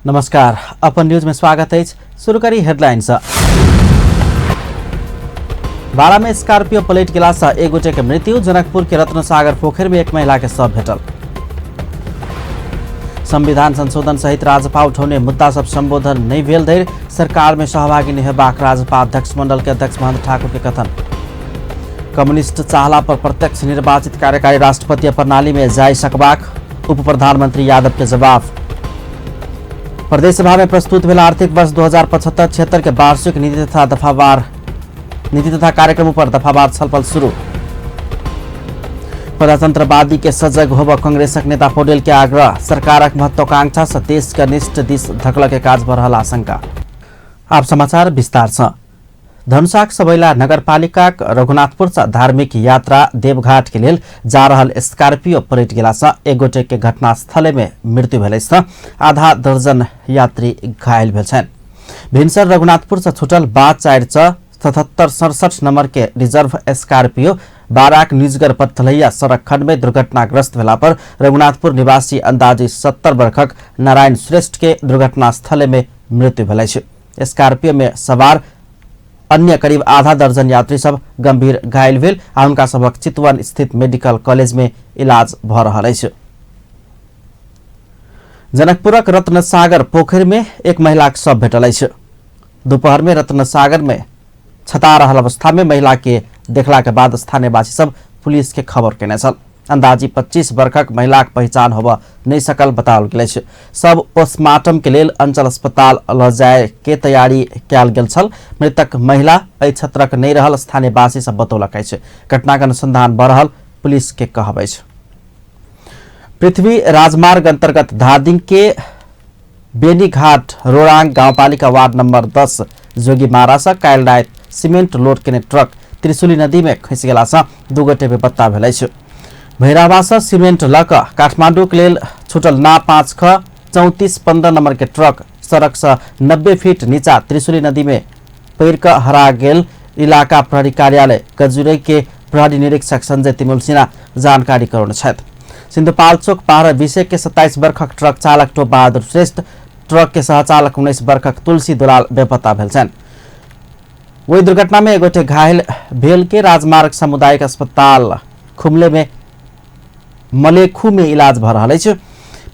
नमस्कार, अपन न्यूज में स्वागत है। शुरू करी हेडलाइन से। बारा में स्कॉर्पियो पलटि गेला से एक गोटे के मृत्यु। जनकपुर के रत्नसागर पोखरि में एक महिला के शव भेटल। संविधान संशोधन सहित राजपा उठौने मुद्दा सब संबोधन नहीं भेल धरि सरकार में सहभागी नहीं हेबाक राजपा अध्यक्ष मंडल के अध्यक्ष महेंद्र ठाकुर के कथन। कम्युनिस्ट चाहला पर प्रत्यक्ष निर्वाचित कार्यकारी राष्ट्रपति प्रणाली में जाय सकबाक उप प्रधानमंत्री यादव के जवाब। प्रदेश सभा में प्रस्तुत भेल आर्थिक वर्ष 2075-76 के वार्षिक नीति तथा दफावार नीति तथा कार्यक्रम पर दफावार छलफल शुरू। प्रजातंत्रवादी के सजग होब कांग्रेसक नेता पौडेल के आग्रह। सरकारक महत्वाकांक्षा से देश के अनिष्ट दिस धकल के काज बढ़ल आशंका। आप समाचार विस्तार से। धनुषाक सबैला नगरपालिकाक रघुनाथपुर से धार्मिक यात्रा देवघाट के लेल जा रहल स्कॉर्पियो पलटि गेला से एक गोटे के घटनास्थले में मृत्यु भेल अछि। आधा दर्जन यात्री घायल भेल छनि। भिनसर रघुनाथपुर से छूटल बा 4 च 7767 नंबर के रिजर्व स्कॉर्पियो बाराक निजगर पथलैया सड़क खंड में दुर्घटनाग्रस्त भेला पर रघुनाथपुर निवासी अंदाजी 70 वर्षक नारायण श्रेष्ठ के दुर्घटनास्थले में मृत्यु भेल अछि। स्कॉर्पियो में सवार अन्य करीब आधा दर्जन यात्री सब गंभीर घायल भेल आ हुनका सभक चितवन स्थित मेडिकल कॉलेज में इलाज भ रहल अछि। जनकपुरक रत्नसागर पोखरि में एक महिलाक शव भेटल अछि। दोपहर में रत्नसागर में छता रहल अवस्था में महिला के देखला के बाद स्थानीयवासी सब पुलिस के खबर केने छल। अंदाजी 25 वर्षक महिलाक पहिचान होबऽ नहि सकल बताओल गेल अछि। सब पोस्टमार्टम के लेल अंचल अस्पताल ल जाय के तैयारी कयल गेल छल। मृतक महिला एहि क्षेत्रक नहि रहल स्थानीयवासी सब बतौलक अछि। घटनाक अनुसंधान भऽ रहल पुलिस के कहब अछि। पृथ्वी राजमार्ग अंतर्गत धादिंग के बेनीघाट रोरांग गाउँपालिका वार्ड नंबर 10 जोगीमारा से काल्हि राति सीमेंट लोड केने ट्रक त्रिशूली नदी में खसि गेला से दू गोटे बेपत्ता भेल अछि। भैरहवा से सीमेंट लऽ कऽ काठमांडू के लेल छूटल ना 5 ख 3415 नंबर के ट्रक सड़क से 90 फीट नीचा त्रिशूली नदी में पैर कऽ हरा गेल इलाका प्रहरी कार्यालय गजुरै के प्रहरी निरीक्षक संजय तिमुल सिन्हा जानकारी करौने छथि। सिन्धुपाल्चोक 12 विषय के 27 वर्षक ट्रक चालक टोप बहादुर श्रेष्ठ, ट्रक के सहचालक 19 वर्षक तुलसी दुलाल बेपत्ता भेल छनि। ओहि दुर्घटना में एक गोटे घायल भेल के राजमार्ग सामुदायिक अस्पताल खुमले में मलेखू में इलाज भऽ रहल अछि।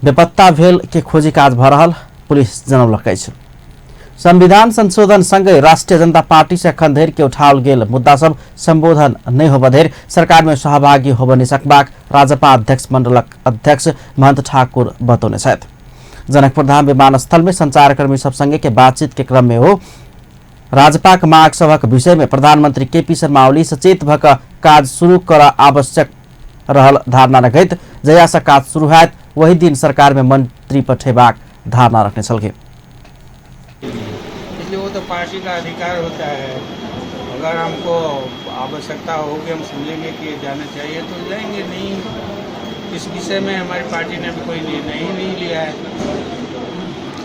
बेपत्ता भेल के खोजी काज भऽ रहल पुलिस जनौलक अछि। संविधान संशोधन संगै राष्ट्रीय जनता पार्टी से एखन धरि के उठाओल गेल मुद्दा सब संबोधन नहि होबऽ धरि सरकार में सहभागी होबऽ नहि सकबाक राजपा अध्यक्ष मंडलक अध्यक्ष महंत ठाकुर बतौने छथि। जनकपुर धाम विमानस्थल में संचारकर्मी सब संगे के बातचीत के क्रम में हो राजपाक माग सभक विषय में प्रधानमंत्री केपी शर्मा ओली सचेत भऽ कऽ काज शुरू करऽ आवश्यक रहल धारणा रखैत जहिया से काज शुरू होयत वही दिन सरकार में मंत्री पठेबाक धारणा रखने छलखिन। इसलिए वो तो पार्टी का अधिकार होता है। अगर हमको आवश्यकता होगी, हम समझेंगे कि जाना चाहिए तो जाएंगे। नहीं, इस विषय में हमारी पार्टी ने अभी कोई निर्णय ही नहीं लिया है।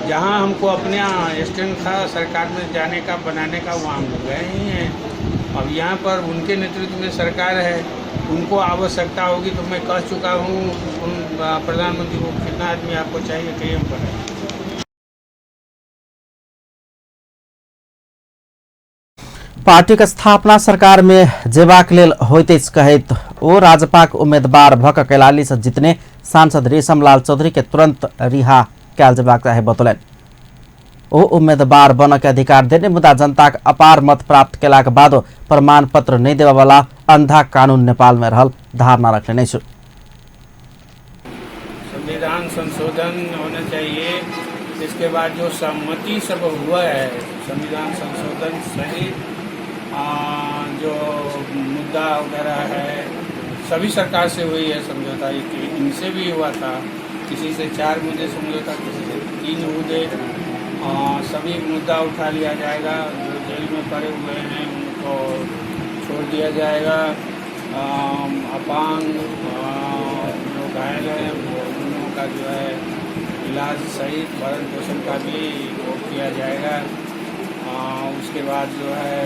जहाँ हमको अपने स्टैंड था सरकार में जाने का, बनाने का, वहाँ हम लोग गए ही हैं। अब यहाँ पर उनके नेतृत्व में सरकार है, उनको आवश्यकता होगी तो मैं कह चुका हूँ उन प्रधानमंत्री को, कितना आदमी आपको चाहिए कहिए, हम बनाएंगे। पार्टीक स्थापना सरकार में जेबाक लेल होइत अछि कहैत ओ राजपाक उम्मीदवार भऽ कऽ कैलाली से जितने सांसद रेशमलाल चौधरी के तुरंत रिहा कयल जेबाक चाही बतौलनि। ओ उम्मीदवार बनऽ के अधिकार देने मुदा जनताक अपार मत प्राप्त केलाक बादो प्रमाण पत्र नहि देबऽवला अंधा कानून नेपाल में रहल धारणा रखने अछि। संविधान संशोधन होना चाहिए। इसके बाद जो सहमति सब हुआ है, संविधान संशोधन सहित जो मुद्दा वगैरह है, सभी सरकार से हुई है समझौता। इनसे भी हुआ था। किसी से 4 मुद्दे समझौता, किसी से 3 मुद्दे। सभी मुद्दा उठा लिया जाएगा। जो जेल में पड़े हुए हैं उनको छोड़ दिया जाएगा। अपांग जो घायल हैं वो उन लोगों का जो है इलाज सहित भरण पोषण का भी वो किया जाएगा। उसके बाद जो है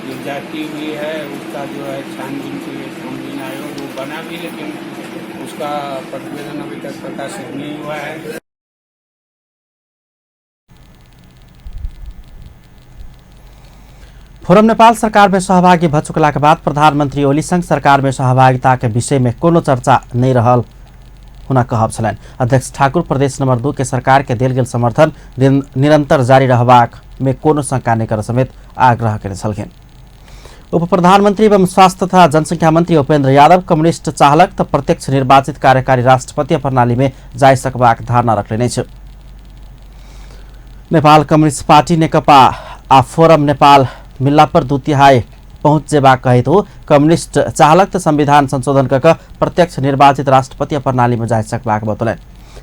जो जाति हुई है उसका जो है छानबीन के लिए छानबीन आयोग वो बना भी, लेकिन उसका प्रतिवेदन अभी तक प्रकाशित नहीं हुआ है। फोरम नेपाल सरकार में सहभागी भ चुकला के बाद प्रधानमंत्री ओली संग सरकार में सहभागिता के विषय में कोनो चर्चा नहीं रहल हुनक कहब छलनि। अध्यक्ष ठाकुर प्रदेश नंबर 2 के सरकार के देल गेल समर्थन निरंतर जारी रहबाक में कोनो शंका नहि कर समेत आग्रह केने छलखिन। उप प्रधानमंत्री एवं स्वास्थ्य तथा जनसंख्या मंत्री उपेंद्र यादव कम्युनिस्ट चाहलक त प्रत्यक्ष निर्वाचित कार्यकारी राष्ट्रपति प्रणाली में जाय सकबाक धारणा रखलेने अछि। नेपाल कम्युनिस्ट पार्टी नेकपा आ फोरम नेपाल मिलला पर 2/3 पहुँच जेबाक कहैत हो कम्युनिस्ट चाहलक त संविधान संशोधन क प्रत्यक्ष निर्वाचित राष्ट्रपति प्रणाली में जाय सकबाक बतौलनि।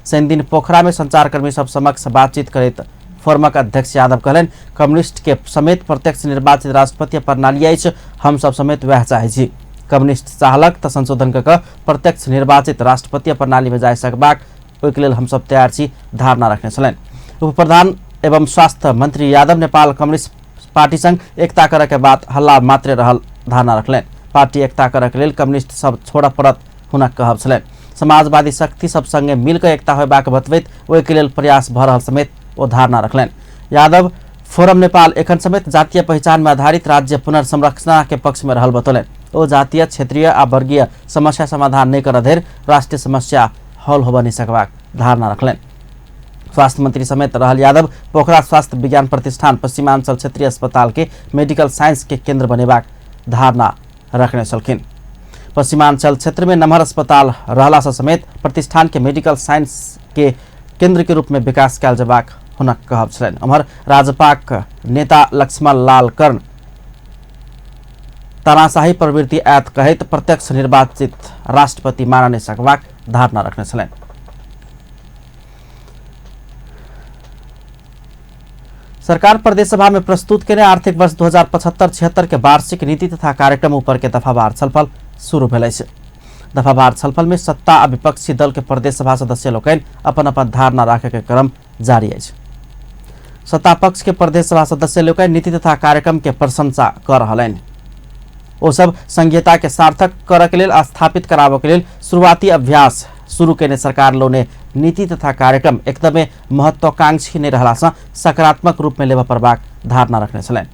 शनिदिन पोखरा में संचारकर्मी सब समक्ष बातचीत करैत फोरमक अध्यक्ष यादव कहलनि कम्युनिस्ट के समेत प्रत्यक्ष निर्वाचित राष्ट्रपति प्रणाली अछि, हम सब समेत वएह चाहै छी। कम्युनिस्ट चाहलक त संशोधन क प्रत्यक्ष निर्वाचित राष्ट्रपति प्रणाली में जाय सकबाक ओहिके लेल हम सब तैयार छी धारणा रखने छलनि। उप प्रधान एवं स्वास्थ्य मंत्री यादव नेपाल कम्युनिस्ट पार्टी संग एकता करऽ के बात हल्ला मात्रे रहल धारणा रखलनि। पार्टी एकता करऽ के लेल कम्युनिस्ट सब छोड़ऽ पड़त हुनक कहब छलनि। समाजवादी शक्ति सब संगे मिलकर एकता होयबाक बतबैत ओहिके लेल प्रयास भऽ रहल समेत ओ धारणा रखलनि। यादव फोरम नेपाल एखन समेत जातीय पहिचान में आधारित राज्य पुनर्संरचना के पक्ष में रहल बतौलनि। ओ जातीय, क्षेत्रीय आ वर्गीय समस्या समाधान नहि करऽ धरि राष्ट्रीय समस्या हल होबऽ नहि सकबाक धारणा रखलनि। स्वास्थ्य मंत्री समेत रहल यादव पोखरा स्वास्थ्य विज्ञान प्रतिष्ठान पश्चिमांचल क्षेत्रीय अस्पताल के मेडिकल साइंस के केंद्र बनेबाक धारणा रखने छलखिन। पश्चिमांचल क्षेत्र में नमहर अस्पताल रहला से समेत प्रतिष्ठान के मेडिकल साइंस के केंद्र के रूप में विकास कयल जेबाक हुनक कहब छलनि। उम्हर राजपाक नेता लक्ष्मण लाल कर्ण तानाशाही प्रवृत्ति आयत कहैत प्रत्यक्ष निर्वाचित राष्ट्रपति मानऽ नहि सकबाक धारणा रखने छलनि। सरकार प्रदेश सभा में प्रस्तुत केने आर्थिक वर्ष 2075-76 के वार्षिक नीति तथा कार्यक्रम ऊपर के दफावार छलफल शुरू भेल अछि। दफावार छलफल में सत्ता आ विपक्षी दल के प्रदेश सभा सदस्य लोकनि अपन अपन धारणा राखे के क्रम जारी अछि। सत्ता पक्ष के प्रदेश सभा सदस्य लोकनि नीति तथा कार्यक्रम के प्रशंसा कर रहलनि। ओ सब संघीयता के सार्थक करऽ के लेल स्थापित कराबऽ के लेल शुरुआती अभ्यास शुरू केने सरकार लौने नीति तथा कार्यक्रम एकदमै महत्वाकांक्षी नहि रहला सँ सकारात्मक रूप में लेबऽ पड़बाक धारणा रखने छलनि।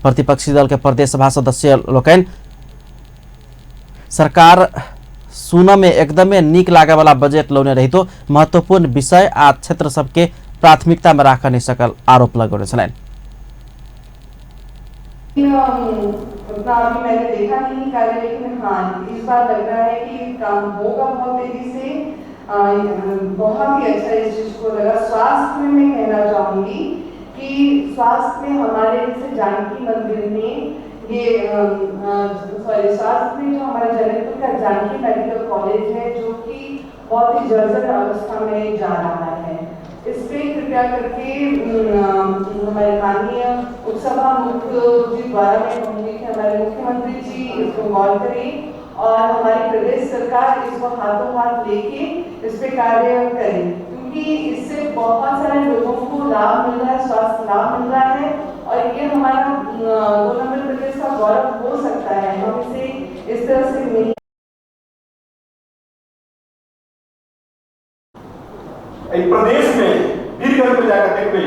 प्रतिपक्षी दल के प्रदेश सभा सदस्य लोकनि सरकार सुनऽ में एकदमै नीक लागयवला बजट लौने रहितो महत्वपूर्ण विषय आ क्षेत्र सबके प्राथमिकता में राखऽ नहि सकल आरोप लगौने छलनि। उतना अभी मैंने देखा नहीं कार्य, लेकिन हाँ इस बार लग रहा है कि काम होगा बहुत तेजी से। बहुत ही अच्छा इस चीज को लगा। स्वास्थ्य में मैं कहना चाहूँगी कि स्वास्थ्य में हमारे जैसे जानकी मंदिर में ये सॉरी स्वास्थ्य में जो हमारे जनकपुर का जानकी मेडिकल कॉलेज है जो कि बहुत ही जर्जर अवस्था में जा रहा है, इस पे कृपया करके हमारे माननीय उपसभामुख जी द्वारा मैं कहूँगी कि हमारे मुख्यमंत्री जी इसको गौर करें और हमारी प्रदेश सरकार इसको हाथों हाथ लेके इस पे कार्य करे, क्योंकि इससे बहुत सारे लोगों को लाभ मिल रहा है, स्वास्थ्य लाभ मिल रहा है और ये हमारा 2 नंबर प्रदेश का गौरव हो सकता है। हम इसे इस तरह से नहीं प्रदेश में वीरगंज में जाकर देखबै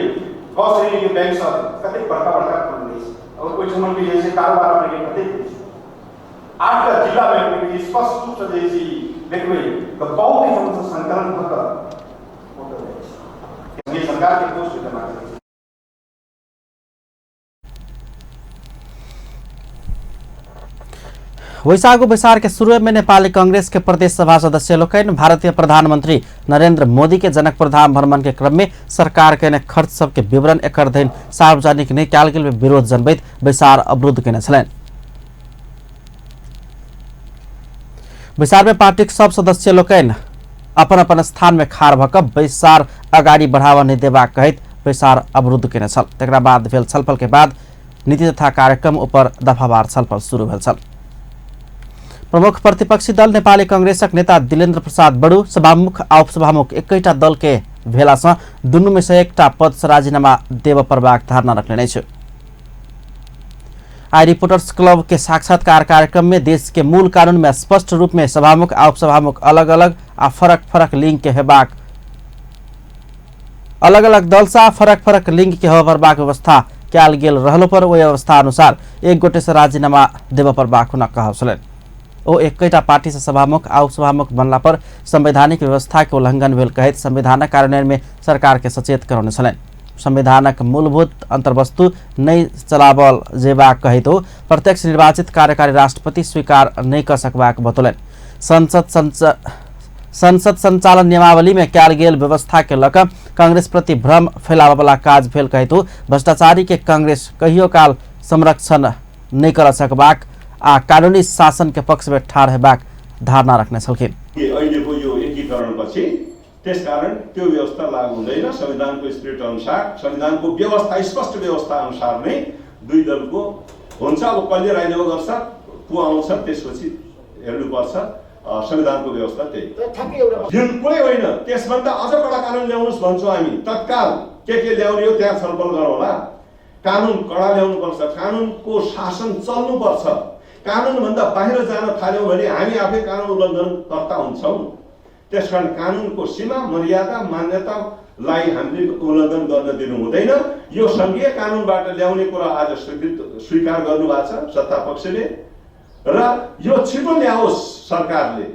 क श्रेणी के बैंक सब कतेक बड़का बड़का खुलल अछि और ओहिठाम के जे छै कारोबार अपने के कतेक अछि। 8टा जिला में अपने के स्पष्ट रूप से जे छै देखबै तऽ बहुत ही हमसब संकलन भऽ कऽ ओतऽ जाइ छै। ये सरकार के कोष जमा करै छै। वैशाखो बैसार के शुरू में नेपाली कांग्रेस के प्रदेश सभा सदस्य लोकनि भारतीय प्रधानमंत्री नरेंद्र मोदी के जनकपुर धाम भ्रमण के क्रम में सरकार के खर्च सबके विवरण एकर धरि सार्वजनिक नहि कयल गेल विरोध जनबैत बैसार अवरुद्ध केने छलनि। बैसार में पार्टीक सब सदस्य लोकनि अपन अपन स्थान में खाड़ भऽ कऽ बैसार अगाडि बढ़ावा नहि देबाक कहैत बैसार अवरुद्ध केने छल। तकरा बाद भेल छलफल के बाद नीति तथा कार्यक्रम ऊपर दफावार छलफल शुरू भेल छल। प्रमुख प्रतिपक्षी दल नेपाली कांग्रेसक नेता दिलेन्द्र प्रसाद बडू सभामुख आ उपसभामुख एकैटा दल के भेला सँ दुनू में से एकटा पद सँ राजीनामा देबऽ पड़बाक धारणा रखने अछि। आई रिपोर्टर्स क्लब के साक्षात्कार कार्यक्रम में देश के मूल कानून में स्पष्ट रूप में सभामुख आ उपसभामुख अलग अलग आ फरक फरक लिंग के हेबाक अलग अलग दल सँ फरक फरक लिंग के होबऽ पड़बाक व्यवस्था कयल गेल रहलो पर ओहि अवस्था अनुसार एक गोटे से राजीनामा देबऽ पड़बाक हुनक कहब छलनि। ओ एकैटा पार्टी से सभामुख आ उपसभामुख बनला पर संवैधानिक व्यवस्था के उल्लंघन भेल कहैत संविधानक कार्यान्वयन में सरकार के सचेत करौने छलनि। संविधानक मूलभूत अंतर्वस्तु नहि चलावल जेबाक कहैत ओ प्रत्यक्ष निर्वाचित कार्यकारी राष्ट्रपति स्वीकार नहि कऽ सकबाक बतौलनि। संसद संचालन नियमावली में कयल गेल व्यवस्था के लऽ कऽ कांग्रेस प्रति भ्रम फैलाबऽ काज भेल कहैत ओ भ्रष्टाचारी के कांग्रेस कहियो काल संरक्षण नहि कर सकबाक आ कानूनी शासन के पक्ष में ठाढ़ हेबाक धारणा रखने छलखिन। अहिलेको यो एकीकरणपछि त्यसकारण त्यो व्यवस्था लागू हुँदैन। संविधानको स्पिरिट अनुसार, संविधानको व्यवस्था, स्पष्ट व्यवस्था अनुसार नै दुई दलको हुन्छ। अब कसले राजीनामा गर्छ, को आउँछ, त्यसपछि हेर्नुपर्छ। संविधानको व्यवस्था त्यही बिल्कुलै होइन। त्यसभन्दा अझ कडा कानुन ल्याउनुहोस् भन्छौँ हामी। तत्काल के ल्याउने हो त्यहाँ छलफल गरौँ होला। कानुन कडा ल्याउनुपर्छ, कानुनको शासन चल्नुपर्छ। कानुनभन्दा बाहिर जान थाल्यौँ भने हामी आफै कानुन उल्लङ्घनकर्ता हुन्छौँ। त्यसकारण कानुनको सीमा, मर्यादा, मान्यतालाई हामीले उल्लङ्घन गर्न दिनु हुँदैन। यो सङ्घीय कानुनबाट ल्याउने कुरा आज स्वीकार गर्नुभएको छ सत्ता पक्षले, र यो छिटो ल्याओस् सरकारले।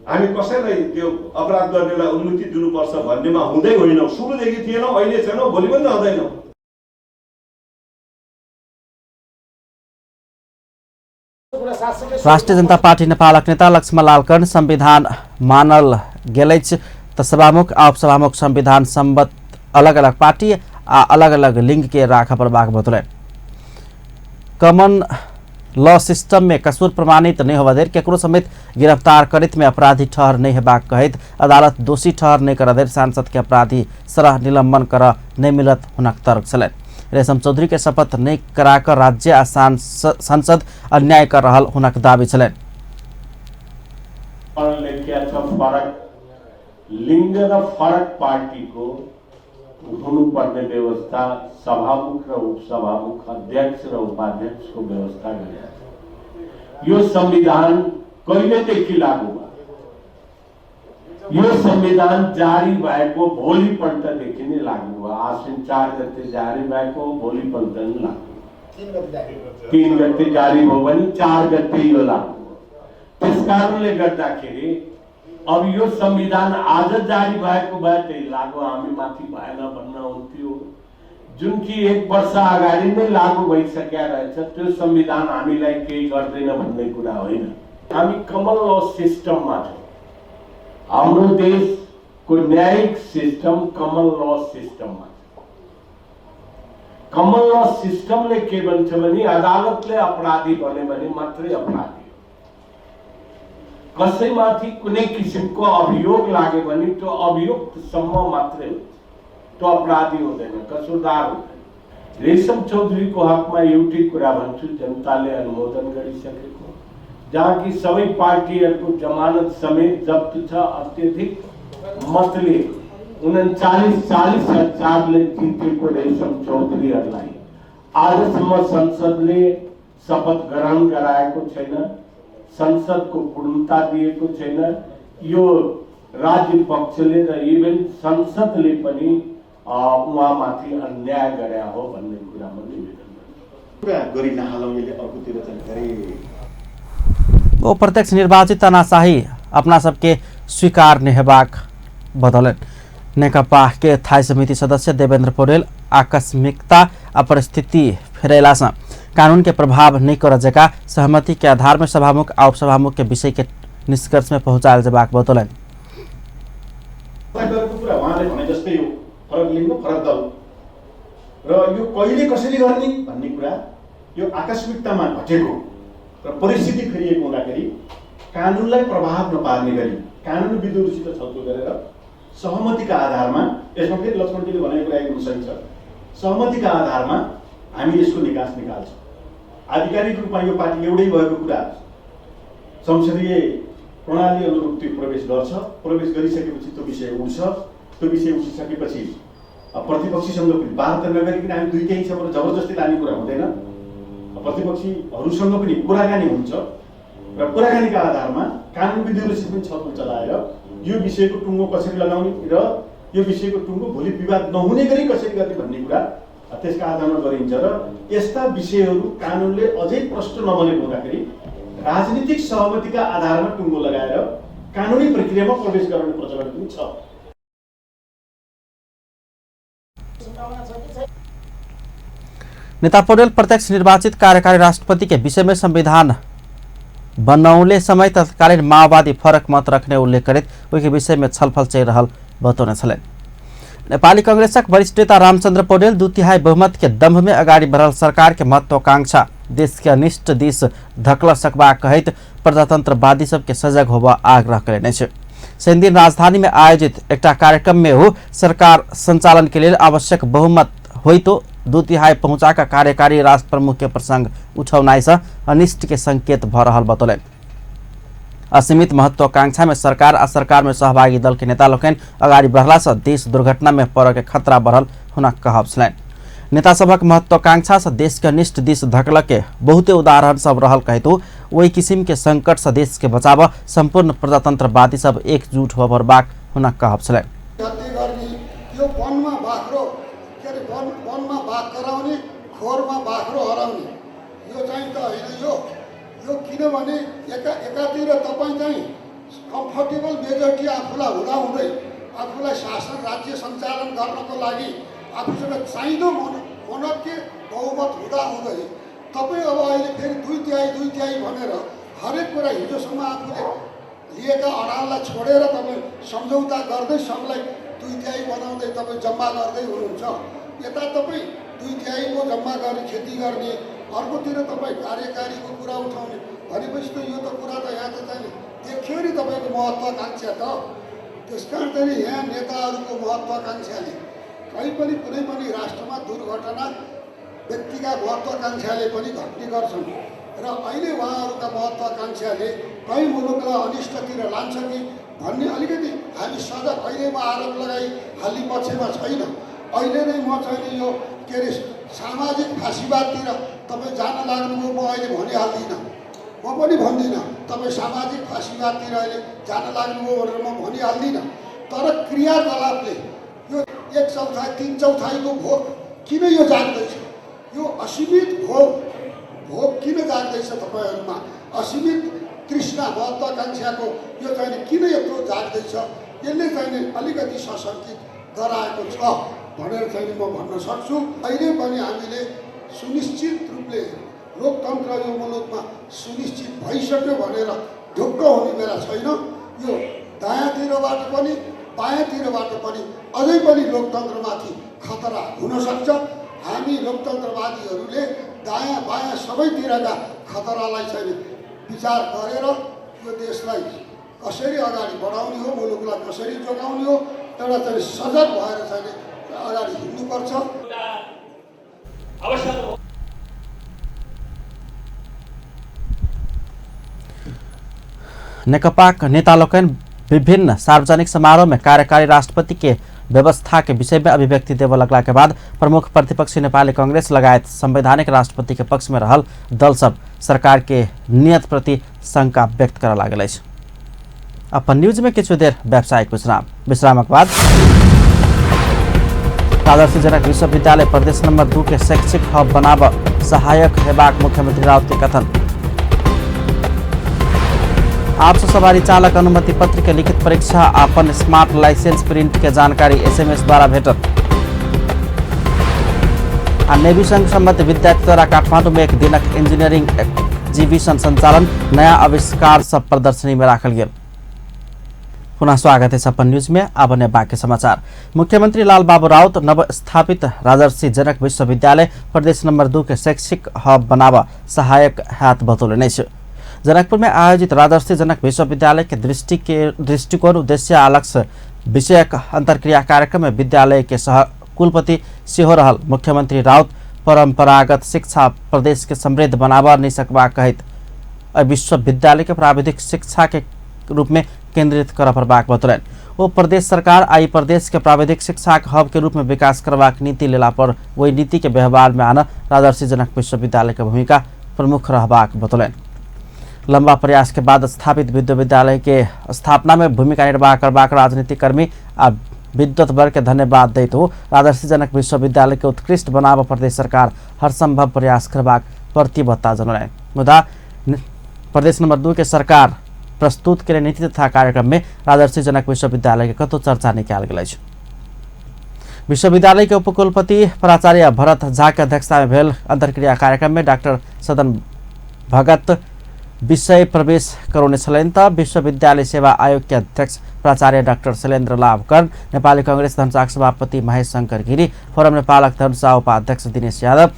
हामी कसैलाई त्यो अपराध गर्नेलाई अनुमति दिनुपर्छ भन्नेमा हुँदै होइनौँ। सुरुदेखि थिएनौँ, अहिले छैनौँ, भोलि पनि रहँदैनौँ। राष्ट्रिय जनता पार्टी नेपालक नेता लक्ष्मण लाल कर्ण संविधान मानल गेल अछि तऽ सभामुख आ उपसभामुख संविधान सम्मत अलग अलग पार्टी आ अलग अलग लिंग के राखऽ पड़बाक बतौलनि। कॉमन लॉ सिस्टम में कसूर प्रमाणित नहीं होबऽ धरि केकरो समेत गिरफ्तार करैत में अपराधी ठहर नहीं हेबाक कहैत अदालत दोषी ठहर नहीं करऽ धरि सांसद के अपराधी सरह निलंबन करऽ नहीं मिलत हुनक तर्क छलनि। रेशम चौधरी के शपथ नहीं कराकर राज्य आ संसद अन्याय कर रहल हुनक दावी छलनि। फरक लिंग र फरक पार्टीको हुनुपर्ने व्यवस्था सभामुख र उपसभामुख, अध्यक्ष र उपाध्यक्षको व्यवस्था गरेको छ। यो संविधान कहिलेदेखि लागू भयो? यो संविधान जारी भएको भोलिपल्टदेखि नै लागू भयो। आश्विन 4 गते जारी भएको भोलिपल्ट नै लागू भयो। 3 गते जारी भयो भने 4 गते यो लागू भयो। त्यस कारणले गर्दाखेरि अब यो संविधान आज जारी भएको भए त्यही लागू हामी माथि भएन भन्न हुन्थ्यो। जुन कि 1 वर्ष अगाडि नै लागू भइसकेको रहेछ, त्यो संविधान हामीलाई केही गर्दैन भन्ने कुरा होइन। हामी कमन ल सिस्टममा छौँ। हाम्रो देशको न्यायिक सिस्टम कमन ल सिस्टममा छ। कमन ल सिस्टमले के भन्छ भने अदालतले अपराधी भन्यो भने मात्रै अपराधी हो। कसैमाथि कुनै किसिमको अभियोग लाग्यो भने त्यो अभियुक्तसम्म मात्रै हुन्छ, त्यो अपराधी हुँदैन, कसुरदार हुँदैन। रेशम चौधरीको हकमा एउटै कुरा भन्छु, जनताले अनुमोदन गरिसकेको, जहाँ कि सबै पार्टीहरूको जमानत समेत जप्त छ, अत्यधिक मतले 39-40 हजारले जितेको रेशम चौधरीहरूलाई आजसम्म संसदले शपथ ग्रहण गराएको छैन, संसदको पूर्णता दिएको छैन। यो राज्य पक्षले र इभन संसदले पनि उहाँमाथि अन्याय गरे हो भन्ने कुरा म निवेदन गर्छु। गरी नहालौँ, यसले अर्कोतिर चाहिँ धेरै ओ प्रत्यक्ष निर्वाचित तानाशाही अपना सबके स्वीकार नहि हेबाक बतौलनि। नेकपा के स्थायी समिति सदस्य देवेंद्र पौडेल आकस्मिकता आ परिस्थिति फेरेला से कानून के प्रभाव नहीं कर जका सहमति के आधार में सभामुख आ उपसभामुख के विषय के निष्कर्ष में पहुंचायल जेबाक बतौलनि। कुरा उहाँले भने जस्तै हो, फरक लिङ्ग फरक दल र यो कहिले कसरी गर्ने भन्ने कुरा यो आकस्मिकतामा घटेको र परिस्थिति फेरिएको हुँदाखेरि कानुनलाई प्रभाव नपार्ने गरी कानुन विधिहरूसित छलफल गरेर सहमतिका आधारमा, यसमा फेरि लक्ष्मणजीले भनेको कुरा एकदम सही छ, सहमतिका आधारमा हामी यसको निकास निकाल्छौँ। आधिकारिक रूपमा यो पार्टी एउटै भएको कुरा संसदीय प्रणाली अनुरूप त्यो प्रवेश गर्छ। प्रवेश गरिसकेपछि त्यो विषय उठ्छ। त्यो विषय उठिसकेपछि प्रतिपक्षीसँग पनि वार्ता नगरिकन हामी दुईटै हिसाबबाट जबरजस्ती लाने कुरा हुँदैन। प्रतिपक्षीहरूसँग पनि कुराकानी हुन्छ र कुराकानीका आधारमा कानुन विधिहरूसित पनि छलफल चलाएर यो विषयको टुङ्गो कसरी लगाउने र यो विषयको टुङ्गो भोलि विवाद नहुने गरी कसरी गर्ने भन्ने कुरा त्यसका आधारमा गरिन्छ र यस्ता विषयहरू कानुनले अझै प्रष्ट नबनेको हुँदाखेरि राजनीतिक सहमतिका आधारमा टुङ्गो लगाएर कानुनी प्रक्रियामा प्रवेश गराउने प्रचलन पनि छ। नेता पौडेल प्रत्यक्ष निर्वाचित कार्यकारी राष्ट्रपति के विषय में संविधान बनौले समय तत्कालीन माओवादी फरक मत रखने उल्लेख करैत ओहि के विषय में छलफल चलि रहल बतौने छलनि। नेपाली कांग्रेसक वरिष्ठ नेता रामचंद्र पौडेल 2/3 बहुमत के दंभ में अगाडि बढ़ल सरकार के महत्वाकांक्षा देश के अनिष्ट दिस धकल सकबाक कहैत प्रजातंत्रवादी सबके सजग होबऽ आग्रह कयने अछि। शनिदिन राजधानी में आयोजित एकटा कार्यक्रम में हो सरकार संचालन के लेल आवश्यक बहुमत होइतो 2/3 पहुंचा का कार्यकारी राष्ट्र प्रमुख के प्रसंग उठौनाइ से अनिष्ट के संकेत भ रहल बतौलनि। असीमित महत्वाकांक्षा में सरकार आ सरकार में सहभागी दल के नेता लोकनि अगाडि बढ़ला से देश दुर्घटना में पड़य के खतरा बढ़ल हुनक कहब छलनि। नेता सभक महत्वाकांक्षा से देश के अनिष्ट दिस धकल के बहुते उदाहरण सब रहल कहितो ओहि किसिम के संकट से देश के बचाव संपूर्ण प्रजातंत्रवादी सब एकजुट होबऽ पड़बाक हुनक कहब छलनि। यो वनमा बाख्रो के अरे वनमा बाघ कराउने, खोरमा बाख्रो हराउने यो चाहिँ त होइन। यो यो किनभने एकातिर तपाईँ चाहिँ कम्फर्टेबल मेजोरिटी आफूलाई हुँदाहुँदै आफूलाई शासन राज्य सञ्चालन गर्नको लागि आफूसँग चाहिँदो मनक्के बहुमत हुँदाहुँदै तपाईँ अब अहिले फेरि 2/3 2/3 भनेर हरेक कुरा हिजोसम्म आफूले लिएका अडानलाई छोडेर तपाईँ सम्झौता गर्दै सबलाई 2/3 बनाउँदै तपाईँ जम्मा गर्दै हुनुहुन्छ। यता तपाईँ 2/3 जम्मा गर्ने खेती गर्ने, अर्कोतिर तपाईँ कार्यकारीको कुरा उठाउने भनेपछि त यो त कुरा त यहाँ त चाहिँ देखियो नि तपाईँको महत्त्वाकाङ्क्षा त। त्यस कारण चाहिँ यहाँ नेताहरूको महत्त्वाकाङ्क्षाले कहीँ पनि कुनै पनि राष्ट्रमा दुर्घटना व्यक्तिका महत्त्वाकाङ्क्षाले पनि घट्ने गर्छन् र अहिले उहाँहरूका महत्त्वाकाङ्क्षाले कहीँ मुलुकलाई अनिष्टतिर लान्छ कि भन्ने अलिकति हामी सजग। अहिले म आरोप लगाइहाल्ने पक्षमा छैन। अहिले नै म चाहिँ यो के अरे सामाजिक फाँसीवादतिर तपाईँ जान लाग्नुभयो म अहिले भनिहाल्दिनँ, म पनि भन्दिनँ तपाईँ सामाजिक फाँसीवादतिर अहिले जान लाग्नुभयो भनेर म भनिहाल्दिनँ। तर क्रियाकलापले यो 1/4 3/4 भोग किन यो जाग्दैछ? यो असीमित भोग किन जाग्दैछ तपाईँहरूमा? असीमित तृष्णा महत्त्वाकाङ्क्षाको यो चाहिँ किन यत्रो जाग्दैछ? यसले चाहिँ अलिकति सशङ्कित गराएको छ भनेर चाहिँ म भन्न सक्छु। अहिले पनि हामीले सुनिश्चित रूपले लोकतन्त्र यो मुलुकमा सुनिश्चित भइसक्यो भनेर ढुक्क हुने बेला छैन। यो दायाँतिरबाट पनि बायाँतिरबाट पनि अझै पनि लोकतन्त्रमाथि खतरा हुनसक्छ। हामी लोकतन्त्रवादीहरूले दायाँ बायाँ सबैतिरका खतरालाई चाहिँ विचार गरेर यो देशलाई कसरी अगाडि बढाउने हो, मुलुकलाई कसरी जोगाउने हो, एउटा चाहिँ सजग भएर चाहिँ अगाडि हिँड्नुपर्छ। नेकपाक नेता लोकनि विभिन्न सार्वजनिक समारोह में कार्यकारी राष्ट्रपति के व्यवस्था के विषय में अभिव्यक्ति देवऽ लगला के बाद प्रमुख प्रतिपक्षी नेपाली कांग्रेस लगायत संवैधानिक राष्ट्रपति के पक्ष में रहल दल सब सरकार के नियत प्रति शंका व्यक्त करऽ लागल अछि। अपन न्यूज में किछु देर व्यावसायिक विश्राम, विश्रामक बाद राजर्षि जनक विश्वविद्यालय प्रदेश नंबर 2 के शैक्षिक हब बनाब सहायक हेबाक मुख्यमंत्री राउत के कथन। आपसे सवारी चालक अनुमति पत्र के लिखित परीक्षा अपन स्मार्ट लाइसेंस प्रिंट के जानकारी एसएमएस द्वारा भेटत। आ नेवी संघ सम्बद्ध विद्यार्थी द्वारा काठमांडू में एक दिनक इंजीनियरिंग एग्जीबिशन संचालन, नया आविष्कार सब प्रदर्शनी में राखल गेल। पुनः स्वागत है अपन न्यूज में। अब ने बाकी समाचार। मुख्यमंत्री लालबाबू राउत नव स्थापित राजर्षि जनक विश्वविद्यालय प्रदेश नंबर 2 के शैक्षिक हब बनाब सहायक हाथ बतौलनि अछि। जनकपुर में आयोजित राजर्षि जनक विश्वविद्यालय के दृष्टिकोण उद्देश्य आ लक्ष्य विषयक अंतर्क्रिया कार्यक्रम में विद्यालय के सह कुलपति सेहो रहल मुख्यमंत्री राउत परंपरागत शिक्षा प्रदेश के समृद्ध बनाब नहीं सकबाक कहैत विश्वविद्यालय के प्राविधिक शिक्षा के रूप में केंद्रित करऽ पड़बाक बतौलनि। ओ प्रदेश सरकार आई प्रदेश के प्राविधिक शिक्षा के हब के रूप में विकास करबाक नीति लेला पर ओहि नीति के व्यवहार में आनऽ राजर्षि जनक विश्वविद्यालय के भूमिका प्रमुख रहबाक बतौलनि। लंबा प्रयास के बाद स्थापित विश्वविद्यालय के स्थापना में भूमिका निर्वाह करबाक राजनीतिक कर्मी आ विद्वत वर्ग के धन्यवाद दैत हो राजर्षि जनक विश्वविद्यालय के उत्कृष्ट बनाब प्रदेश सरकार हर संभव प्रयास करबाक प्रतिबद्धता जनौलनि। मुदा प्रदेश नंबर 2 के सरकार प्रस्तुत केने नीति तथा कार्यक्रम में राजर्षि जनक विश्वविद्यालय के कतौ चर्चा नहि कयल गेल अछि। विश्वविद्यालय के उपकुलपति प्राचार्य भरत झा के अध्यक्षता में भेल अंतर्क्रिया कार्यक्रम में डॉक्टर सदन भगत विषय प्रवेश करौने छलनि त विश्वविद्यालय सेवा आयोग के अध्यक्ष प्राचार्य डाक्टर शैलेन्द्र लाभ कर्ण, नेपाली कांग्रेस धनुषाक सभापति महेश शंकर गिरी, फोरम नेपालक धनुषा उपाध्यक्ष दिनेश यादव,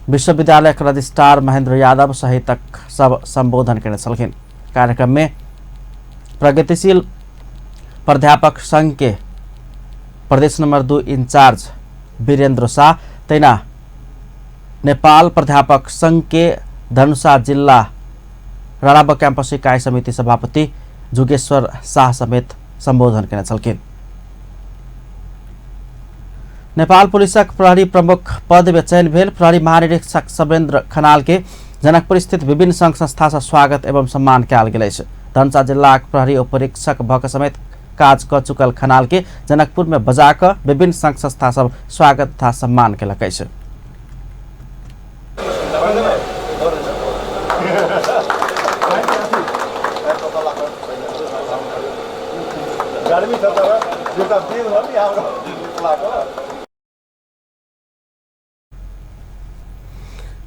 विश्वविद्यालयक रजिस्ट्रार महेन्द्र यादव सहितक सब संबोधन केने छलखिन। कार्यक्रम में प्रगतिशील प्राध्यापक संघ के प्रदेश नंबर 2 इंचार्ज वीरेन्द्र शाह, तहिना नेपाल प्राध्यापक संघ के धनुषा जिल्ला राणाब क्याम्पस इकाई समिति सभापति जुगेश्वर शाह समेत संबोधन केने छलखिन। नेपाल पुलिसक प्रहरी प्रमुख पद में चयन भेल प्रहरी महानिरीक्षक सवेन्द्र खनाल के जनकपुर स्थित विभिन्न संघ संस्था से स्वागत एवं सम्मान कयल गेल अछि। धनुषा जिलाक प्रहरी उपरीक्षक भऽ समेत काज कऽ चुकल खनाल के जनकपुर में बजा कऽ विभिन्न संघ संस्था सब स्वागत तथा सम्मान केलक अछि।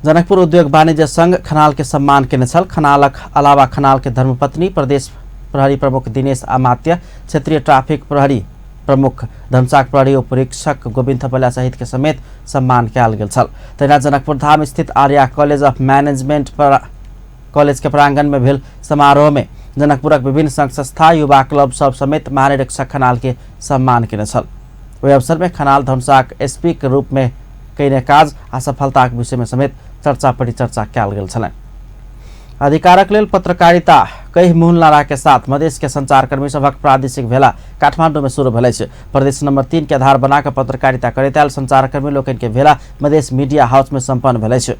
जनकपुर उद्योग वाणिज्य संघ खनाल के सम्मान केने छल। खनालक अलावा खनाल के धर्मपत्नी प्रदेश प्रहरी प्रमुख दिनेश अमात्य, क्षेत्रीय ट्राफिक प्रहरी प्रमुख धनुषाक प्रहरी उपरीक्षक गोविन्द थपलिया सहित के समेत सम्मान कयल गेल छल। तहिना जनकपुर धाम स्थित आर्या कॉलेज ऑफ मैनेजमेंट कॉलेज के प्रांगण में भेल समारोह में जनकपुरक विभिन्न संघ संस्था, युवा क्लब सब समेत महानिरीक्षक खनाल के सम्मान केने छल। ओहि अवसर में खनाल धनुषाक एसपी के रूप में कयने काज आ सफलताक विषय में समेत चर्चा परिचर्चा कयल गेल छलनि। अधिकारक लेल पत्रकारिता कई मूल नारा के साथ मधेश के संचारकर्मी सभक प्रादेशिक भेला काठमांडू में शुरू भेल अछि। प्रदेश नंबर 3 के आधार बनाकर पत्रकारिता करैत आयल संचारकर्मी लोकनि के भेला मधेश मीडिया हाउस में संपन्न भेल अछि।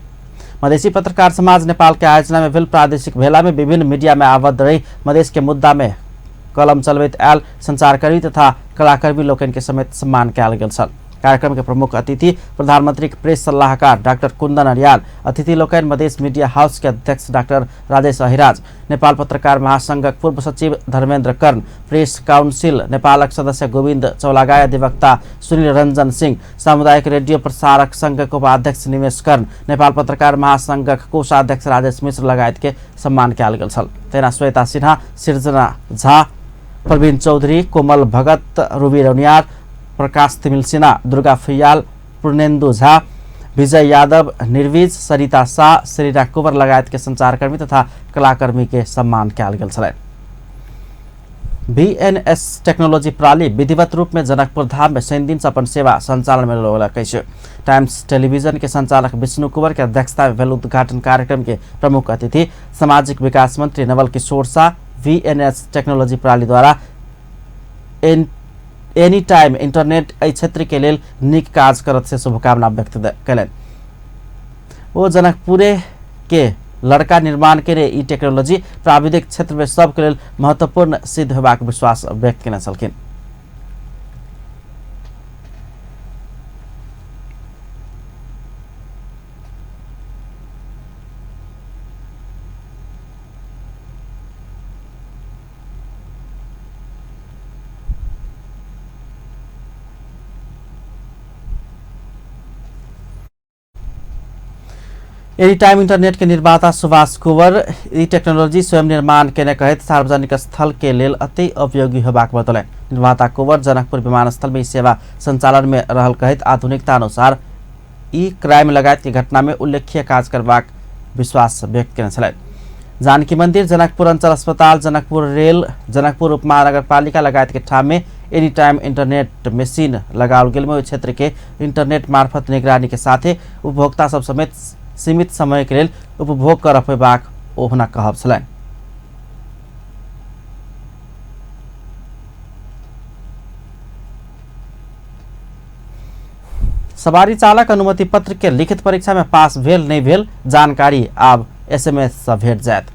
मधेसी पत्रकार समाज नेपाल के आयोजना में भेल प्रादेशिक भेला में विभिन्न मीडिया में आबद्ध रही मधेश के मुद्दा में कलम चलबैत आयल संचारकर्मी तथा कलाकर्मी लोकनि के समेत सम्मान कयल गेल छल। कार्यक्रम के प्रमुख अतिथि प्रधानमंत्री के प्रेस सलाहकार डॉक्टर कुंदन अर्याल, अतिथि लोकनि मधेश मीडिया हाउस के अध्यक्ष डॉक्टर राजेश अहिराज, नेपाल पत्रकार महासंघक पूर्व सचिव धर्मेन्द्र कर्ण, प्रेस काउंसिल नेपालक सदस्य गोविन्द चौलागाई, अधिवक्ता सुनील रंजन सिंह, सामुदायिक रेडियो प्रसारक संघक उपाध्यक्ष निमेश कर्ण, नेपाल पत्रकार महासंघक कोषाध्यक्ष राजेश मिश्र लगायत के सम्मान कयल गेल छल। तहिना श्वेता सिन्हा, सृजना झा, प्रवीण चौधरी, कोमल भगत, रूबी रौनियार, प्रकाश तिमिल सिन्हा, दुर्गा फुयाल, पूर्णेन्दु झा, विजय यादव निर्वीज, सरिता शाह, श्रीरा कुंवर लगायत के संचारकर्मी तथा कलाकर्मी के सम्मान कयल गेल छलनि। बीएनएस टेक्नोलॉजी प्रणाली विधिवत रूप में जनकपुर धाम में शनि दिन से अपन सेवा संचालन में लगलक अछि। टाइम्स टेलीविजन के संचालक विष्णु कुंवर के अध्यक्षता में भेल उद्घाटन कार्यक्रम के प्रमुख अतिथि सामाजिक विकास मंत्री नवल किशोर शाह बीएनएस टेक्नोलॉजी प्रणाली द्वारा एनी टाइम इंटरनेट एहि क्षेत्र के लेल नीक काज करत से शुभकामना व्यक्त कयलनि। ओ जनकपुरे के लड़का निर्माण के ई टेक्नोलॉजी प्राविधिक क्षेत्र में सबके लेल महत्वपूर्ण सिद्ध होबाक विश्वास व्यक्त केने छलखिन। एनी टाइम इंटरनेट के निर्माता सुभाष कुंवर ई टेक्नोलॉजी स्वयं निर्माण केने कहैत सार्वजनिक स्थल के लेल अति उपयोगी होबाक बतौलनि। निर्माता कुंवर जनकपुर विमानस्थल में ई सेवा संचालन में रहल कहैत आधुनिकता अनुसार ई क्राइम लगायत के घटना में उल्लेख्य काज करबाक विश्वास व्यक्त केने छलनि। जानकी मंदिर, जनकपुर अंचल अस्पताल, जनकपुर रेल, जनकपुर उपमहानगरपालिका लगायत के ठाम में एनी टाइम इंटरनेट मशीन लगाओल गेल में ओहि क्षेत्र के इंटरनेट मार्फत निगरानी के साथे उपभोक्ता सब समेत सीमित समय के लेल उपभोग कर पेबाक ओ हुनक कहब छलनि। सवारी चालक अनुमति पत्र के लिखित परीक्षा में पास भेल नहीं भेल जानकारी आब एसएमएस से भेट जायत।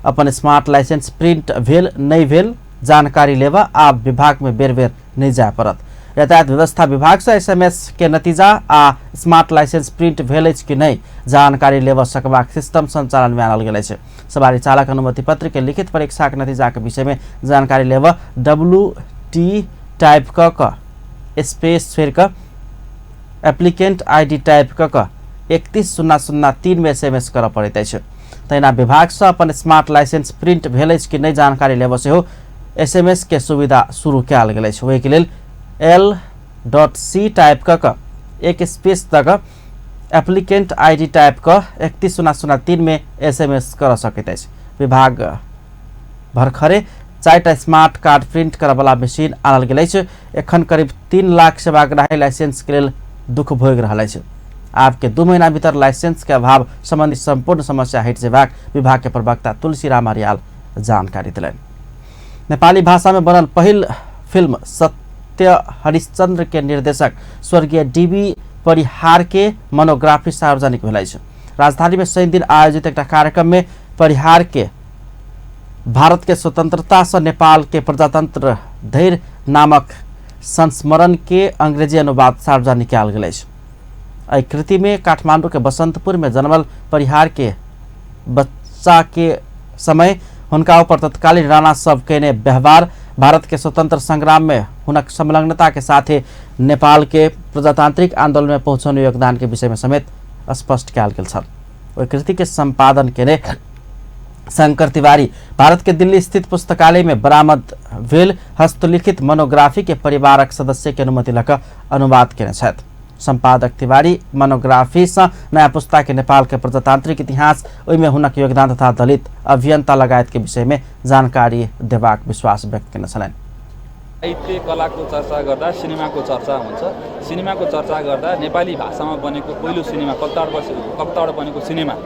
अपन स्मार्ट लाइसेंस प्रिंट भेल नहीं भेल जानकारी लेबा आब विभाग में बेर बेर नहीं जाय पड़त। यातायात व्यवस्था विभाग से एसएमएस के नतीजा आ स्मार्ट लाइसेंस प्रिंट भेल अछि कि नहि जानकारी लेबऽ सकबाक सिस्टम संचालन में आनल गेल अछि। सवारी चालक अनुमति पत्र के लिखित परीक्षा के नतीजा के विषय में जानकारी लेबऽ WT type क स्पेस छोड़ि कऽ एप्लीकेंट आईडी टाइप क 31003 में एसएमएस करऽ पड़ैत अछि। तहिना विभाग से अपन स्मार्ट लाइसेंस प्रिंट भेल अछि कि नहि जानकारी लेबऽ सेहो एसएमएस के सुविधा शुरू कयल गेल अछि। ओहिके लेल L.C type क एक स्पेस दऽ एप्लीकेंट आईडी टाइप क 31003 में एसएमएस कर सकैत अछि। विभाग भरखरे 4टा स्मार्ट कार्ड प्रिंट करऽवला मशीन आनल गेल अछि। एखन करीब 3 लाख सेवाग्राही लाइसेंस के लेल दुख भोगि रहल अछि। आब के 2 महीना भीतर लाइसेंस के अभाव संबंधी संपूर्ण समस्या हटि जेबाक विभाग के प्रवक्ता तुलसीराम अर्याल जानकारी देलनि। नेपाली भाषा में बनल पहिल फिल्म सत्य हरिश्चंद्र के निर्देशक स्वर्गीय डीबी परिहार के मोनोग्राफी सार्वजनिक भेल अछि। राजधानी में शनि दिन आयोजित एक कार्यक्रम में परिहार के भारत के स्वतंत्रता से नेपाल के प्रजातंत्र धैर्य नामक संस्मरण के अंग्रेजी अनुवाद सार्वजनिक कयल गेल अछि। एहि कृति में काठमांडू के बसंतपुर में जन्मल परिहार के बच्चा के समय हुनका ऊपर तत्कालीन राणा सब केने व्यवहार, भारत के स्वतंत्र संग्राम में हुनक संलग्नता के साथ नेपाल के प्रजातांत्रिक आंदोलन में पहुँचने योगदान के विषय में समेत स्पष्ट कयल गेल छल। ओहि कृति के संपादन केने शंकर तिवारी भारत के दिल्ली स्थित पुस्तकालय में बरामद भेल हस्तलिखित मोनोग्राफी के परिवारक सदस्य के अनुमति लऽ कऽ अनुवाद केने छथि। संपादक तिवारी मोनोग्राफी से नया पुस्ता के नेपाल के प्रजातांत्रिक इतिहास, ओहिमे हुनक योगदान तथा दलित अभियंता लगायत के विषय में जानकारी देबाक विश्वास व्यक्त केने छलनि। साहित्य कलाको चर्चा गर्दा सिनेमाको चर्चा हुन्छ। सिनेमाको चर्चा गर्दा नेपाली भाषामा बनेको पहिलो सिनेमा कलकत्ताबाट बनेको सिनेमा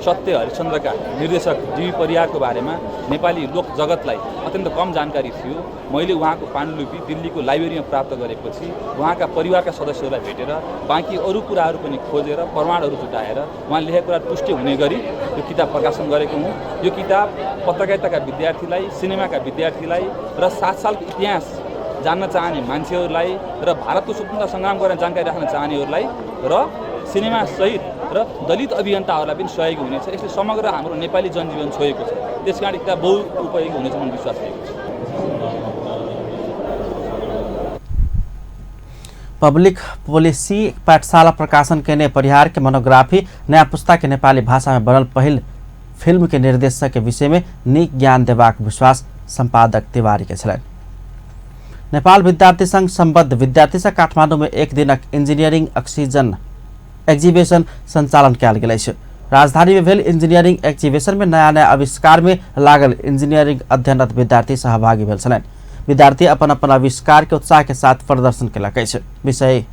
सत्य हरिश्चन्द्रका निर्देशक डिबी परियारको बारेमा नेपाली लोक जगतलाई अत्यन्त कम जानकारी थियो। मैले उहाँको पाण्डुलिपि दिल्लीको लाइब्रेरीमा प्राप्त गरेपछि उहाँका परिवारका सदस्यहरूलाई भेटेर बाँकी अरू कुराहरू पनि खोजेर प्रमाणहरू जुटाएर उहाँले लेखेको कुरा पुष्टि हुने गरी यो किताब प्रकाशन गरेको हुँ। यो किताब पत्रकारिताका विद्यार्थीलाई, सिनेमाका विद्यार्थीलाई र 7 सालको इतिहास जान्न चाहने मान्छेहरूलाई र भारतको स्वतन्त्रता सङ्ग्राम गरेर जानकारी राख्न चाहनेहरूलाई र सिनेमा सहित र दलित अभियन्ताहरूलाई पनि सहयोगी हुनेछ। यसले समग्र हाम्रो नेपाली जनजीवन छोएको छ, त्यस कारण किताब बहुत उपयोगी हुनेछ भन्ने विश्वास लिएको छु। पब्लिक पॉलिसी पाठशाला प्रकाशन केने परिहार के मोनोग्राफी नया पुस्ता के नेपाली भाषा में बनल पहिल फिल्म के निर्देशक के विषय में नीक ज्ञान देबाक विश्वास संपादक तिवारी के छलनि। नेपाल विद्यार्थी संघ सम्बद्ध विद्यार्थी से काठमाडौँ में एक दिनक इंजीनियरिंग ऑक्सीजन एग्जीबिशन संचालन कयल गेल अछि। राजधानी में भेल इंजीनियरिंग एग्जीबिशन में नया नया आविष्कार में लागल इंजीनियरिंग अध्ययनरत विद्यार्थी सहभागी भेल छलनि। विद्यार्थी अपन अपन आविष्कार के उत्साह के साथ प्रदर्शन केलक अछि। विषय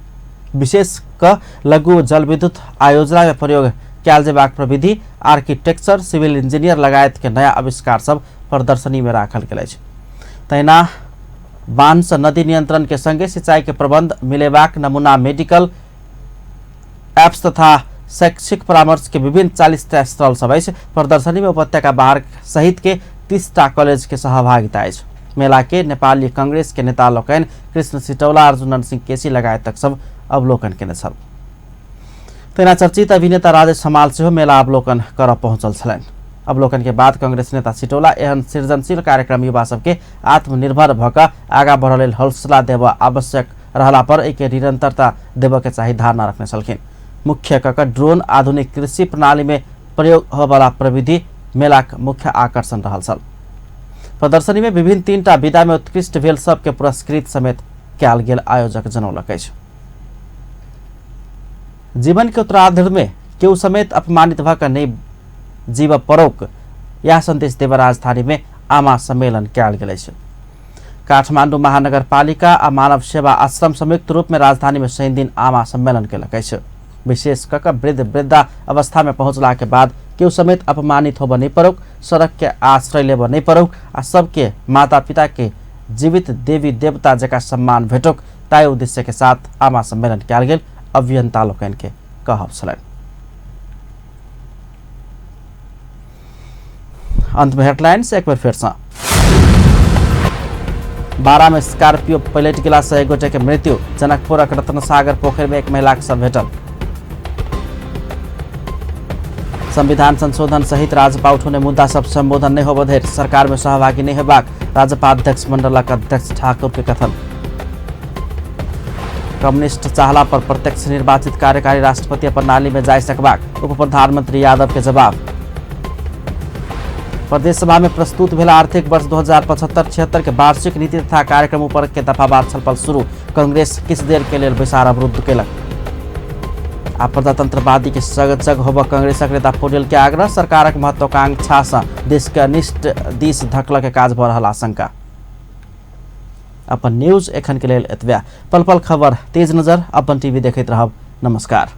विशेष क लघु जलविद्युत आयोजना में प्रयोग कयल जेबाक प्रविधि, आर्किटेक्चर, सिविल इंजीनियर लगायत के नया आविष्कार सब प्रदर्शनी में राखल गेल अछि। तहिना बांध से नदी नियंत्रण के संगे सिंचाई के प्रबंध मिलेबाक नमूना, मेडिकल एप्स तथा शैक्षिक परामर्श के विभिन्न 40टा स्थल सब अछि। प्रदर्शनी में उपत्यका बाहर सहित के 30टा कॉलेज के सहभागिता अछि। मेला के नेपाली कांग्रेस के नेता लोकनि कृष्ण सिटौला, अर्जुन सिंह केसी लगायतक सब अवलोकन केने छल। तहिना चर्चित अभिनेता राजेश हमाल सेहो मेला अवलोकन करऽ पहुँचल छलनि। अवलोकन के बाद कांग्रेस नेता सिटौला एहन सृजनशील कार्यक्रम युवा सबके आत्मनिर्भर भऽ कऽ आगाँ बढ़ऽ लेल हौसला देबऽ आवश्यक रहला पर एहिके निरंतरता देबऽ के चाही धारणा रखने छलखिन। मुख्य कऽ ड्रोन आधुनिक कृषि प्रणाली में प्रयोग होबऽवला प्रविधि मेलाक मुख्य आकर्षण रहल छल। प्रदर्शनी में विभिन्न 3टा विधा में उत्कृष्ट भेल सबके पुरस्कृत समेत कयल गेल आयोजक जनौलक अछि। जीवन के उत्तरार्ध में केहू समेत अपमानित भऽ कऽ नहि जीव पड़ौक, यह संदेश देव राजधानी में आमा सम्मेलन कयल गेल अछि। काठमाडौँ महानगरपालिका आ मानव सेवा आश्रम संयुक्त रूप में राजधानी में शनि दिन आमा सम्मेलन केलक अछि। विशेष कऽ कऽ वृद्ध वृद्धा अवस्था में पहुँचला के बाद केहू समेत अपमानित होबऽ नहि पड़ौक, सड़क के आश्रय लेबऽ नहि पड़ौक आ सबके माता पिता के जीवित देवी देवता जकाँ सम्मान भेटौक, ताहि उद्देश्य के साथ आमा सम्मेलन कयल गेल अभियंता लोकनि के कहब छलनि। अंत में हेडलाइंस एक बेर फेर सँ। बारा में स्कॉर्पियो पलटि गेला से एक गोटे के मृत्यु। जनकपुरक रत्नसागर पोखरि में एक महिला के शव भेटल। संविधान संशोधन सहित राजपा उठौने मुद्दा सब संबोधन नहीं होबय धरि सरकार में सहभागी नहीं हेबाक राजपा अध्यक्ष मंडलक अध्यक्ष ठाकुर के कथन। कम्युनिस्ट चाहला पर प्रत्यक्ष निर्वाचित कार्यकारी राष्ट्रपति प्रणाली में जाय सकबाक उप प्रधानमंत्री यादव के जवाब। प्रदेश सभा में प्रस्तुत भेल आर्थिक वर्ष 2075-76 के वार्षिक नीति तथा कार्यक्रम ऊपर के दफावार छलफल शुरू। कांग्रेस किछु देर के लेल बैसार अवरुद्ध केलक। आ प्रजातंत्रवादी के सजग होबऽ कांग्रेसक नेता पौडेल के आग्रह। सरकारक महत्वाकांक्षा से देश के अनिष्ट दिस धकलक के काज भऽ रहल आशंका। अपन न्यूज एखन के लेल एतबे। पल पल खबर तेज नजर अपन टीवी देखैत रहब। नमस्कार।